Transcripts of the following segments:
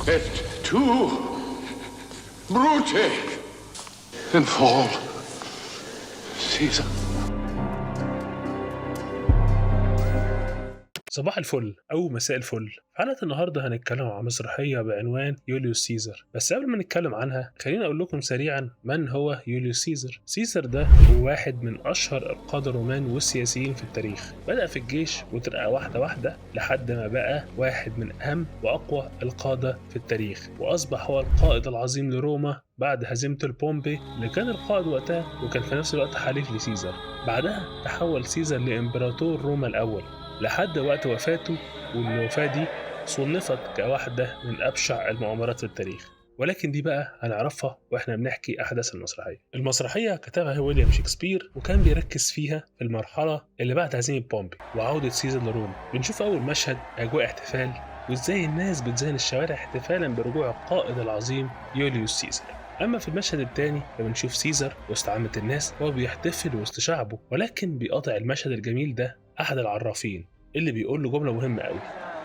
Et tu, Brute, and fall, Caesar. صباح الفل أو مساء الفل. في حلقة النهاردة هنتكلم عن مسرحية بعنوان يوليوس سيزر. بس قبل ما نتكلم عنها خلينا أقول لكم سريعا من هو يوليوس سيزر. سيزر ده هو واحد من أشهر القادة الرومان والسياسيين في التاريخ. بدأ في الجيش وترقى واحدة واحدة لحد ما بقى واحد من أهم وأقوى القادة في التاريخ، وأصبح هو القائد العظيم لروما بعد هزيمة البومبي اللي كان القائد وقتها وكان في نفس الوقت حليف لسيزر. بعدها تحول سيزر لإمبراطور روما الأول لحد وقت وفاته، والوفاة دي صنفت كواحدة من أبشع المؤامرات في التاريخ، ولكن دي بقى هنعرفها وإحنا بنحكي أحداث المسرحية. المسرحية كتبها ويليام شكسبير، وكان بيركز فيها في المرحلة اللي بعد هزيمة بومبي وعودة سيزر لروما. بنشوف أول مشهد أجواء احتفال، وإزاي الناس بتزين الشوارع احتفالا برجوع القائد العظيم يوليوس سيزر. أما في المشهد الثاني فبنشوف سيزر وسط عامة الناس وهو بيحتفل وسط شعبه، ولكن بيقاطع المشهد الجميل ده أحد العرافين اللي بيقول له جملة مهمة قوي: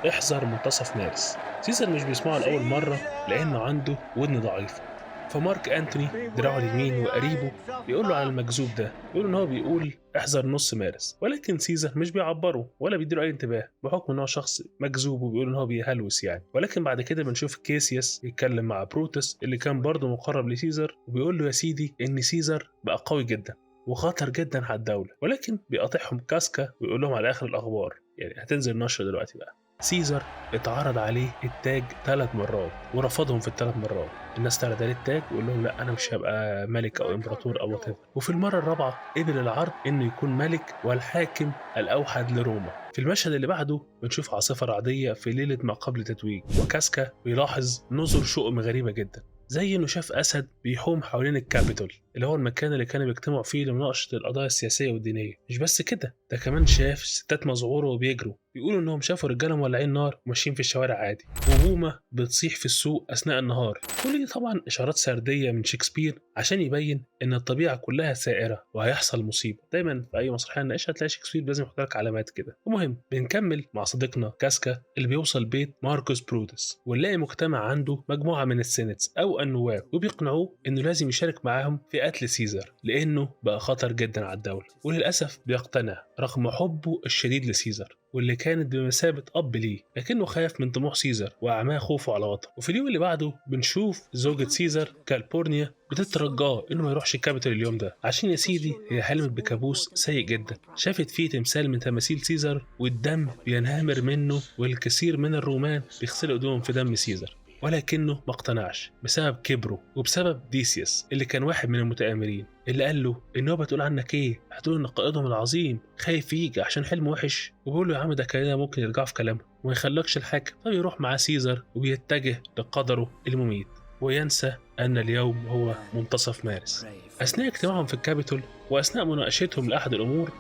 احذر منتصف مارس. سيزر مش بيسمعه لأول مرة لأنه عنده ودن ضعيفة، فمارك أنتوني دراعه اليمين وقريبه بيقول له على المجذوب ده، بيقول إن هو بيقول احذر نص مارس، ولكن سيزر مش بيعبره ولا بيديله أي انتباه بحكم إن هو شخص مجذوب وبيقول إن هو بيهلوس يعني. ولكن بعد كده بنشوف كيسيوس يتكلم مع بروتس اللي كان برضه مقرب لسيزر، وبيقول له يا سيدي إن سيزر بقى قوي جدا وخطر جدا على الدولة، ولكن بيقاطعهم كاسكا ويقول لهم على آخر الأخبار، يعني هتنزل نشر دلوقتي بقى. سيزر اتعرض عليه التاج 3 مرات ورفضهم في ال3 مرات. الناس تعرض عليه التاج ويقول لهم لا انا مش هبقى ملك او امبراطور او whatever. وفي المرة الرابعة قبل العرض انه يكون ملك والحاكم الاوحد لروما. في المشهد اللي بعده بنشوف عاصفة رعديه في ليلة ما قبل تتويج، وكاسكا بيلاحظ نظر شؤم غريبة جدا، زي انه شاف اسد بيحوم حوالين الكابيتول اللي هو المكان اللي كانوا بيجتمعوا فيه لمناقشة القضايا السياسية والدينية. مش بس كده، ده كمان شاف ستات مذعوره وبيجروا، بيقولوا انهم شافوا رجاله مولعين نار وماشيين في الشوارع عادي، وبومه بتصيح في السوق اثناء النهار. كل دي طبعا اشارات سردية من شكسبير عشان يبين ان الطبيعة كلها سائرة وهيحصل مصيبة. دايما في اي مسرحية نناقشها هتلاقي شكسبير لازم يحط لك علامات كده. المهم بنكمل مع صديقنا كاسكا اللي بيوصل بيت ماركوس بروتس، ونلاقي مجتمع عنده مجموعة من ال senates او النواب، وبيقنعوه انه لازم يشارك معاهم في قتل سيزر لانه بقى خطر جدا على الدولة. وللاسف بيقتنع رغم حبه الشديد لسيزر واللي كانت بمثابة أب ليه، لكنه خاف من طموح سيزر وأعماه خوفه على وطنه. وفي اليوم اللي بعده بنشوف زوجة سيزر كالبورنيا بتترجاه إنه ما يروحش الكابيتال اليوم ده، عشان يا سيدي هي حلمت بكابوس سيء جدا، شافت فيه تمثال من تماثيل سيزر والدم بينهمر منه، والكثير من الرومان بيغسلوا ايديهم في دم سيزر. ولكنه ما اقتنعش بسبب كبره وبسبب ديسيوس اللي كان واحد من المتآمرين، اللي قال له النوبة تقول عنك ايه؟ هتقول ان قائدهم العظيم خايف يجي عشان حلم وحش، وبيقول له يا عم ده كده ممكن يرجعوا في كلامه وما يخلكش الحاكم. فبيروح مع سيزر وبيتجه لقدره المميت، وينسى أن اليوم هو منتصف مارس. أثناء اجتماعهم في الكابيتول وأثناء مناقشتهم لأحد الأمور،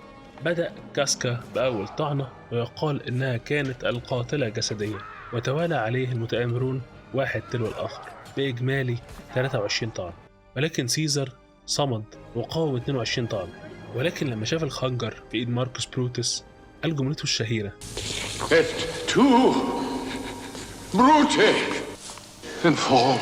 بدأ كاسكا بأول طعنة، ويقال إنها كانت القاتلة جسديا، وتوالى عليه المتآمرون واحد تلو الآخر بإجمالي 23 طعن. ولكن سيزر صمد وقاوم 22 طعن، ولكن لما شاف الخنجر في إيد ماركوس بروتس قال جملته الشهيرة: Et tu, Brute, and fall,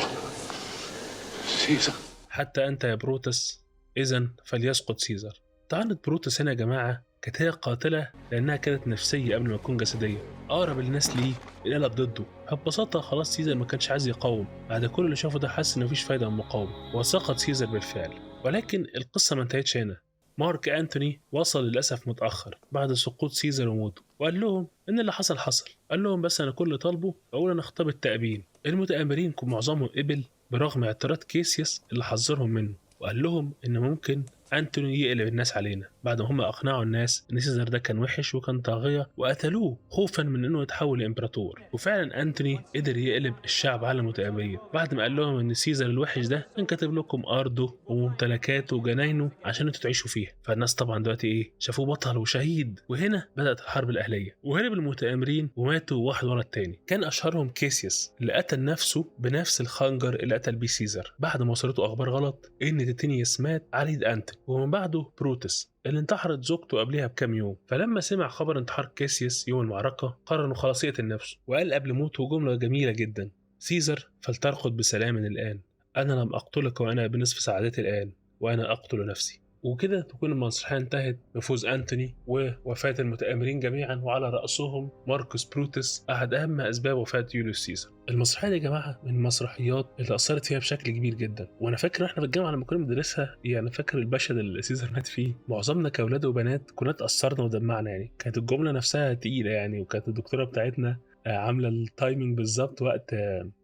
Caesar. حتى أنت يا بروتس، إذن فليسقط سيزر. طعنة بروتس هنا يا جماعة كانت هي قاتلة لأنها كانت نفسية قبل ما تكون جسدية. أقرب الناس ليه انقلب ضده، فببساطة خلاص سيزر ما كانش عايز يقاوم، بعد كل اللي شافه ده حس إن مفيش فايدة من المقاومة، وسقط سيزر بالفعل. ولكن القصة ما انتهتش هنا. مارك أنتوني وصل للأسف متأخر بعد سقوط سيزر وموته، وقال لهم إن اللي حصل حصل، قال لهم بس أنا كل طالبه أقول أنا خطاب التأبين. المتآمرين معظمهم قبل برغم اعتراض كيسيوس اللي حذرهم منه، وقال لهم إن ممكن أنتوني يقلب الناس علينا بعد ما هم أقنعوا الناس إن سيزر ده كان وحش وكان طاغية وقتلوه خوفا من إنه يتحول لإمبراطور. وفعلا أنتوني قدر يقلب الشعب على المتآمرين بعد ما قال لهم إن سيزر الوحش ده كان كاتب لكم أرضه وممتلكاته وجناينه عشان انتوا تعيشوا فيها. فالناس طبعا دلوقتي إيه، شافوه بطل وشهيد. وهنا بدأت الحرب الأهلية، وهرب المتآمرين وماتوا واحد ورا التاني. كان أشهرهم كيسيوس اللي قتل نفسه بنفس الخنجر اللي قتل بيه سيزر بعد ما وصلته أخبار غلط إن تيتينيوس مات على يد أنتوني، ومن بعده بروتس اللي انتحرت زوجته قبلها بكام يوم. فلما سمع خبر انتحار كيسيوس يوم المعركة قرر انه خلاص يقتل نفسه، وقال قبل موته جملة جميلة جدا، سيزر فلترقد بسلام الآن، أنا لم أقتلك وأنا بنصف سعادتي الآن، وأنا أقتل نفسي. وكده تكون المسرحية انتهت بفوز أنتوني ووفاة المتآمرين جميعا، وعلى رأسهم ماركوس بروتس أحد أهم أسباب وفاة يوليوس سيزر. المسرحية دي يا جماعة من المسرحيات اللي أثرت فيها بشكل كبير جدا، وأنا فاكر إحنا في الجامعة لما كنا بندرسها، يعني فاكر المشهد اللي سيزر مات فيه، معظمنا كأولاد وبنات كنا اتأثرنا ودمعنا، يعني كانت الجملة نفسها تقيلة يعني، وكانت الدكتورة بتاعتنا عامله ال timing بالظبط وقت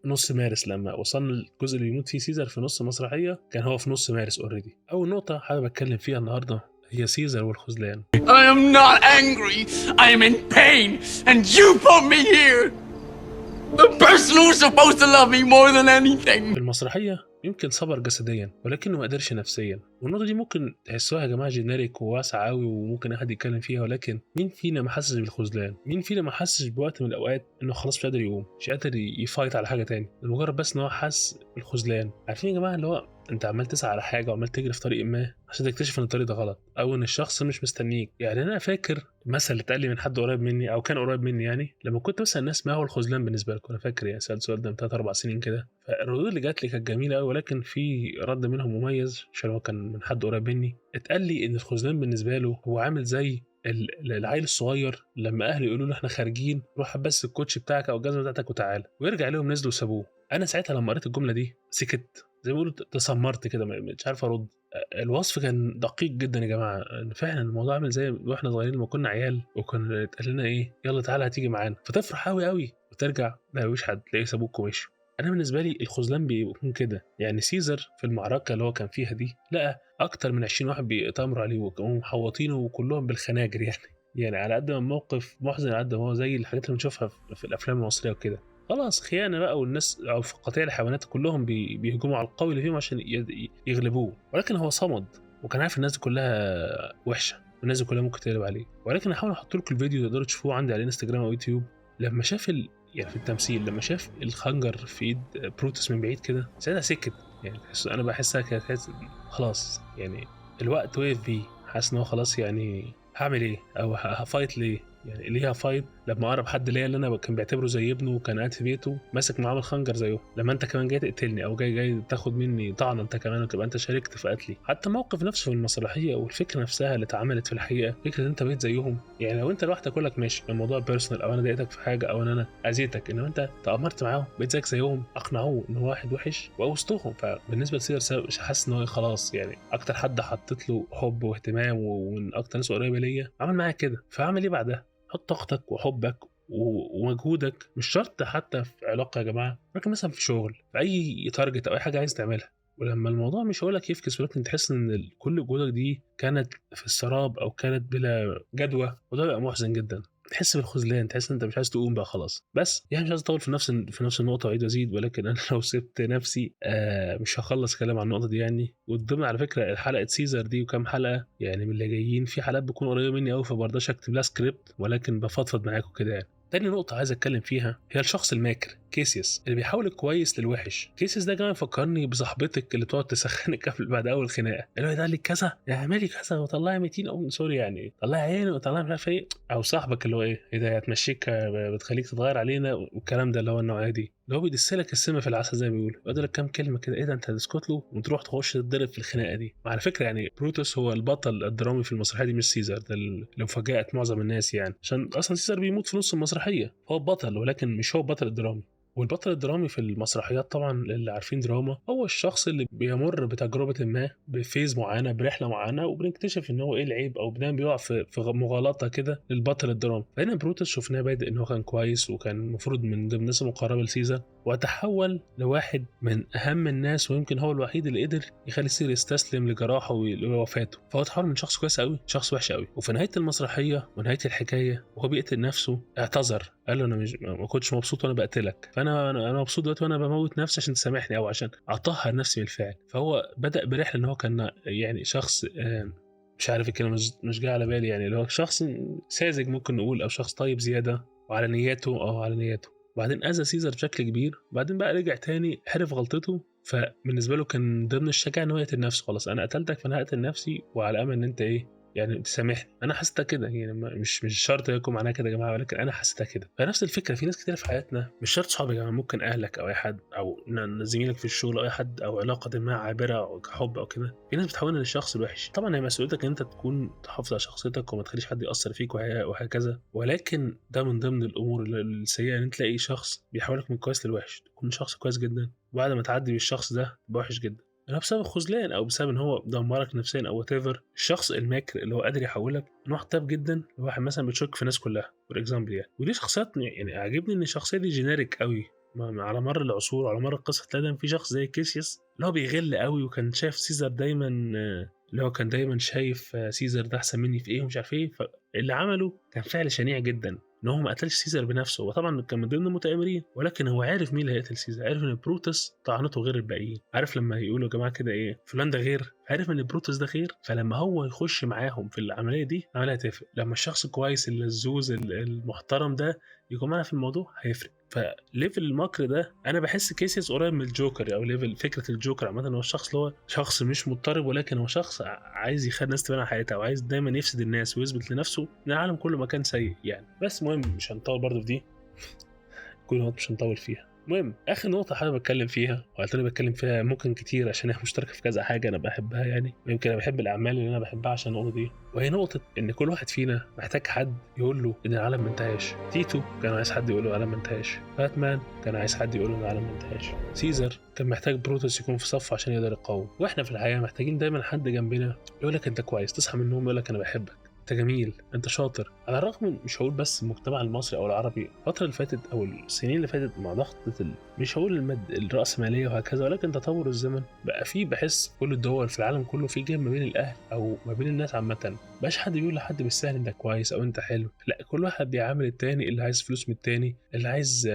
نص مارس، لما وصلنا الجزء اللي بيموت فيه سيزر في نص المسرحية كان هو في نص مارس already. اول نقطة حابب اتكلم فيها النهارده هي سيزر والخذلان. I am not angry. I am in pain, and you put me here. The person who's supposed to love me more than anything. في المسرحية يمكن صبر جسديا ولكنه ما قدرش نفسيا، والنقطة دي ممكن تحسوها يا جماعة generic وواسعه قوي وممكن احد يتكلم فيها، ولكن مين فينا ما حسش بالخذلان؟ مين فينا ما حسش بوقت من الاوقات انه خلاص مش قادر يقوم، مش قادر ي fight على حاجة تاني، لمجرد بس ان هو حس بالخذلان؟ عارفين يا جماعة اللي هو انت عمال تسعى على حاجة وعمال تجري في طريق ما عشان تكتشف ان الطريق ده غلط، او ان الشخص مش مستنيك. يعني انا فاكر مثل اللي اتقال لي من حد قريب مني او كان قريب مني، يعني لما كنت بسال الناس ما هو الخذلان بالنسبة لكم، انا فاكر يعني سالت السؤال ده من 3 4 سنين كده، فالردود اللي جات لي كانت جميلة قوي، ولكن في رد منهم مميز عشان هو كان من حد قريب مني. اتقال لي ان الخذلان بالنسبة له هو عامل زي العيل الصغير لما اهله يقولوا له احنا خارجين، روح بس الكوتش بتاعك او الجزمة بتاعتك وتعالى، ويرجع لهم نزلوا وسابوه. انا ساعتها لما قريت الجملة دي سكت، زي ما بيقولوا تسمرت كده، مش عارف ارد. الوصف كان دقيق جدا يا جماعة، فعلا الموضوع عامل زي واحنا صغيرين لما كنا عيال وكنا اتقال لنا ايه يلا تعالى هتيجي معانا، فتفرح قوي قوي وترجع ما يلاقيش حد، تلاقيه سابوك ومشوا. انا بالنسبة لي الخذلان بيكون كده، يعني سيزر في المعركة اللي هو كان فيها دي لقى اكتر من 20 واحد بيتامروا عليه ومحوطينه وكلهم بالخناجر، يعني على قد ما الموقف محزن على قد ما هو زي الحاجات اللي بنشوفها في الافلام المصرية وكده. خلاص خيانة بقى، والناس او في قطيع الحيوانات كلهم بيهجموا على القوي اللي فيهم عشان يغلبوه، ولكن هو صمد وكان عارف الناس دي كلها وحشة والناس دي كلها ممكن تقلب عليه. ولكن هحاول احط لكم الفيديو تقدروا تشوفوه عندي على انستجرام او يوتيوب، لما شاف يعني في التمثيل لما شاف الخنجر في ايد بروتوس من بعيد كده ساعتها سكت، يعني انا بحسها كده، تحس خلاص يعني الوقت وقف بيه، حاسس ان هو خلاص يعني هعمل ايه او ه fight ليه، يعني ليه ه fight لما اقرب حد ليا اللي انا كان بيعتبره زي ابنه وكان قاعد في بيته ماسك معاه الخنجر زيه، لما انت كمان جاي تقتلني او جاي تاخد مني طعنه انت كمان وتبقى انت شاركت في قتلي. حتى موقف نفسه في المسرحية والفكرة نفسها اللي اتعملت في الحقيقة، فكرة ان انت بقيت زيهم، يعني لو انت لوحدك اقول لك ماشي الموضوع personal او انا ضايقتك في حاجة او ان انا اذيتك، انما انت تامرت معاهم بقيت زيك زيهم، اقنعوه ان هو واحد وحش ووسطهم. فبالنسبه لسيزر مش حاسس ان هو خلاص يعني اكتر حد حطيت له حب واهتمام ومن اكتر ناس قريبه ليا عمل معايا كده، فاعمل ايه بعدها؟ حط طاقتك وحبك ومجهودك، مش شرط حتى في علاقة يا جماعة، لكن مثلا في شغل، في اي target او اي حاجة عايز تعملها. ولما الموضوع مش هقول لك يفكس، ولكن تحس ان كل جهودك دي كانت في السراب او كانت بلا جدوى، وده بقى محزن جدا. تحس بالخذلان، تحس ان انت مش عايز تقوم بقى خلاص. بس يعني مش عايز اطول في نفس النقطة واعيد وازيد، ولكن انا لو سبت نفسي مش هخلص كلام عن النقطة دي يعني. وضمن على فكرة حلقة سيزر دي وكام حلقة يعني من اللي جايين، في حلقات بتكون قريبه مني قوي فبرضاش اكتب لها سكريبت، ولكن بفضفض معاكم كده يعني. تاني نقطة عايز أتكلم فيها هي الشخص الماكر كيسيس اللي بيحاول الكويس للوحش. كيسيس ده كمان فكرني بصاحبتك اللي بتقعد تسخنك قبل بعد أول خناقة، اللي هو ده لك كذا اعملي كذا وطلعي 200 أو sorry يعني طلعي عيني وطلعي مش عارف إيه، أو صاحبك اللي هو إيه ده هتمشيك بتخليك تتغير علينا والكلام ده، اللي هو النوعية دي اللي هو بيدسلك السم في العسل زي ما بيقولوا، يقول لك كام كلمة كده إيه ده أنت هتسكت له وتروح تخش تتضرب في الخناقة دي. وعلى فكرة يعني بروتوس هو البطل الدرامي في المسرحية دي مش سيزر، ده اللي مفاجأة معظم الناس يعني، عشان أصلا سيزر بيموت في نص المسرحية، هو بطل ولكن مش هو البطل الدرامي. والبطل الدرامي في المسرحيات طبعا اللي عارفين دراما هو الشخص اللي بيمر بتجربة ما، ب phase معينة، برحلة معينة، وبنكتشف ان هو ايه العيب او دايما بيقع في مغالطة كده للبطل الدرامي. فهنا بروتوس شفناه بادئ ان هو كان كويس وكان المفروض من ضمن الناس المقربة لسيزر، وتحول لواحد من اهم الناس ويمكن هو الوحيد اللي قدر يخلي سيزر يستسلم لجراحه ووفاته. فهو تحول من شخص كويس قوي شخص وحش قوي. وفي نهاية المسرحية ونهاية الحكاية وهو بيقتل نفسه اعتذر، قال له انا مش ما كنتش مبسوط وانا بقتلك، فانا انا مبسوط دلوقتي وانا بموت نفسي عشان تسامحني او عشان اطهر نفسي بالفعل. فهو بدا برحله ان هو كان يعني شخص مش عارف الكلمة مش جاية على بالي، يعني اللي هو شخص ساذج ممكن نقول، او شخص طيب زيادة وعلى نياته او على نياته. وبعدين اذى سيزر بشكل كبير، وبعدين بقى رجع تاني عرف غلطته، فبالنسبه له كان ضمن الشجاعة ان هو يقتل نفسه، خلاص انا قتلتك فانا هقتل نفسي وعلى امل ان انت ايه يعني تسامحني. انا حسيتها كده يعني، مش شرط يكون معناها كده يا جماعة، ولكن انا حسيتها كده. فنفس الفكرة في ناس كتير في حياتنا، مش شرط صحاب يا جماعة، ممكن اهلك او اي حد او زميلك في الشغل او اي حد او علاقة ما عابرة او كحب او كده، في ناس بتحولنا للشخص الوحش. طبعا هي مسؤوليتك ان انت تكون تحافظ على شخصيتك وما تخليش حد ياثر فيك وهكذا، ولكن ده من ضمن الامور السيئة ان انت تلاقي شخص بيحولك من كويس للوحش، تكون شخص كويس جدا وبعد ما تعدي بالشخص ده تبقى وحش جدا، يعني بسبب الخذلان او بسبب ان هو دمرك نفسيا او whatever. الشخص الماكر اللي هو قادر يحولك من واحد طيب جدا لواحد مثلا بتشك في الناس كلها for example يعني. ودي شخصيات يعني عاجبني ان الشخصية دي generic قوي على مر العصور وعلى مر القصة، تلاقي في شخص زي كيسيوس اللي هو بيغل قوي، وكان شايف سيزر دايما، اللي هو كان دايما شايف سيزر ده احسن مني في ايه ومش عارف ايه، فاللي عمله كان فعل شنيع جدا ان هو ما قتلش سيزر بنفسه، وطبعا كان من ضمن المتآمرين، ولكن هو عارف مين اللي هيقتل سيزر، عارف ان بروتس طعنته غير الباقيين. عارف لما يقولوا يا جماعة كده ايه فلان ده غير، عارف ان بروتس ده غير، فلما هو يخش معاهم في العملية دي العملية هتفرق. لما الشخص الكويس اللزوز المحترم ده يكون معانا في الموضوع هيفرق. ف level المكر ده انا بحس كيسيس قريب من الجوكر، او level فكرة الجوكر عامة، هو الشخص اللي هو شخص مش مضطرب، ولكن هو شخص عايز يخلي الناس تبان على حياتها، وعايز دايما يفسد الناس ويثبت لنفسه ان العالم كله مكان سيء يعني. بس مهم مش هنطول برضه في دي، كل نقطة مش هنطول فيها. المهم اخر نقطة حابب اتكلم فيها، وقلت بتكلم فيها ممكن كتير عشان هي مشتركة في كذا حاجة انا بحبها يعني، ويمكن انا بحب الاعمال اللي انا بحبها عشان النقطة دي، وهي نقطة ان كل واحد فينا محتاج حد يقول له ان العالم ما انتهاش. تيتو كان عايز حد يقول له العالم ما انتهاش، باتمان كان عايز حد يقول له ان العالم ما انتهاش، سيزر كان محتاج بروتوس يكون في صفة عشان يقدر يقاوم. واحنا في الحياة محتاجين دايما حد جنبنا يقول لك انت كويس، تصحى من النوم يقول لك انا بحبك، انت جميل، انت شاطر. على الرغم مش هقول بس المجتمع المصري او العربي الفترة اللي فاتت او السنين اللي فاتت مع ضغطه مش هقول الراسمالية وهكذا، ولكن تطور الزمن بقى فيه، بحس كل الدول في العالم كله في gap ما بين الاهل او ما بين الناس عامة، مبقاش حد بيقول لحد بالسهل انت كويس او انت حلو، لا كل واحد بيعامل التاني اللي عايز فلوس من التاني، اللي عايز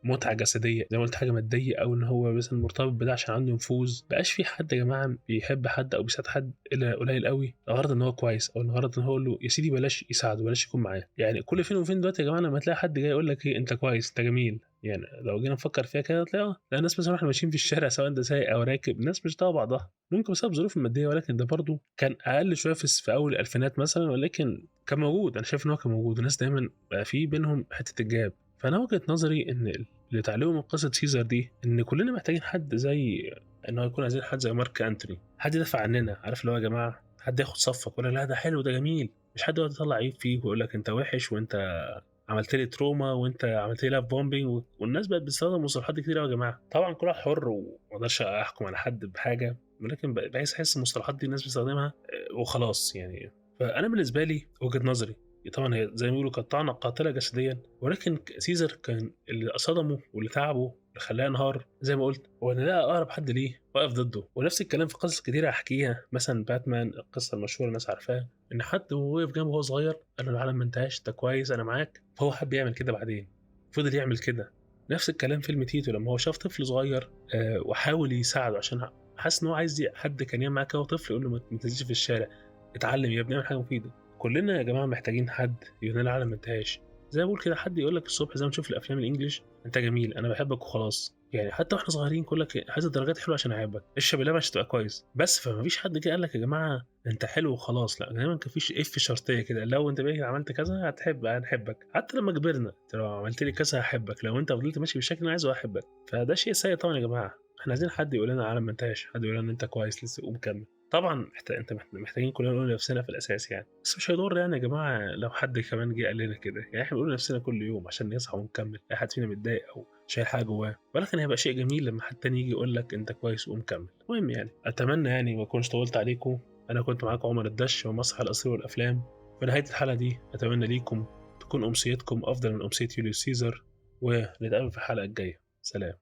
متعه جسدية زي ما قلت حاجة مادية، او ان هو مثلا مرتبط بده عشان عنده نفوذ. بقاش في حد يا جماعة بيحب حد او بيساعد حد الا قليل قوي الغرض ان هو كويس، او الغرض ان هو له يا سيدي بلاش يساعده بلاش يكون معاه. يعني كل فين وفين دلوقتي يا جماعة لما تلاقي حد جاي يقول لك ايه انت كويس انت جميل، يعني لو جينا نفكر فيها كده تلاقي لا الناس مثلا احنا ماشيين في الشارع سواء انت سايق او راكب، الناس مش طايقة بعضها، ممكن بسبب ظروف المادية، ولكن ده برضو كان اقل شوية في اول الالفينات مثلا، ولكن كان موجود. انا شايف ان هو كان موجود، الناس دايما بقى في بينهم حتة ال gap. فانا وجهه نظري ان اللي اتعلمه من قصة سيزر دي ان كلنا محتاجين حد زي ان هو يكون، عايزين حد زي مارك انتوني، حد يدافع عننا، عارف اللي هو يا جماعة حد ياخد صفك ولا لا ده حلو ده جميل، مش حد يقعد يطلع عيب فيك ويقول لك انت وحش وانت عملت لي trauma وانت عملت لي love bombing. والناس بقت بتستخدم مصطلحات كتير قوي يا جماعة، طبعا كل واحد حر وما اقدرش احكم على حد بحاجة، ولكن بحس احس المصطلحات دي الناس بتستخدمها وخلاص يعني. فانا بالنسبة لي وجهه نظري طبعا هي زي ما بيقولوا كانت طعنه قاتله جسديا، ولكن سيزر كان اللي صدمة واللي تعبه واللي خلاه ينهار زي ما قلت هو ان لقى اقرب حد ليه واقف ضده. ونفس الكلام في قصص كتيرة هحكيها، مثلا باتمان القصة المشهورة الناس عارفاها، ان حد وهو واقف جنبه وهو صغير قال له العالم ما انتهاش انت كويس انا معاك، فهو حب يعمل كده بعدين فضل يعمل كده. نفس الكلام فيلم تيتو لما هو شاف طفل صغير وحاول يساعده عشان حاسس ان هو عايز حد كان يعمل معاه كده طفل يقول له ما تنزلش في الشارع، اتعلم يا ابني اعمل حاجة مفيدة. كلنا يا جماعة محتاجين حد يقول لنا العالم ما انتهاش، زي ما بقول كده حد يقول لك الصبح زي ما نشوف الافلام ال English انت جميل انا بحبك وخلاص، يعني حتى واحنا صغيرين كل لك عايز درجات حلوة عشان احبك، اشرب اللبن عشان تبقى كويس بس. فما فيش حد جه قال لك يا جماعة انت حلو وخلاص، لا دايما كان فيش if شرطية كده، لو انت بقى عملت كذا هتحب هنحبك، حتى لما كبرنا لو عملت لي كذا هحبك، لو انت فضلت ماشي بالشكل اللي انا عايزه هحبك. فده شيء سيء طبعا يا جماعة، احنا عايزين حد يقول لنا العالم ما انتهاش، حد يقول لنا انت كويس لسه قوم كمل. طبعا انت محتاجين كلنا نقول لنفسنا في الاساس يعني، بس مش هيضر يعني يا جماعة لو حد كمان جه قال لنا كده، يعني احنا بنقول لنفسنا كل يوم عشان نصحى ونكمل، اي حد فينا متضايق او شايل حاجة جواه، ولكن هيبقى شيء جميل لما حد تاني يجي يقول لك انت كويس وقوم كمل. المهم يعني اتمنى يعني ما اكونش طولت عليكم، انا كنت معاكم عمر الدش ومسرح القصير والافلام. في نهاية الحلقة دي اتمنى ليكم تكون امسيتكم افضل من امسية يوليوس سيزر، ونتقابل في الحلقة الجاية. سلام.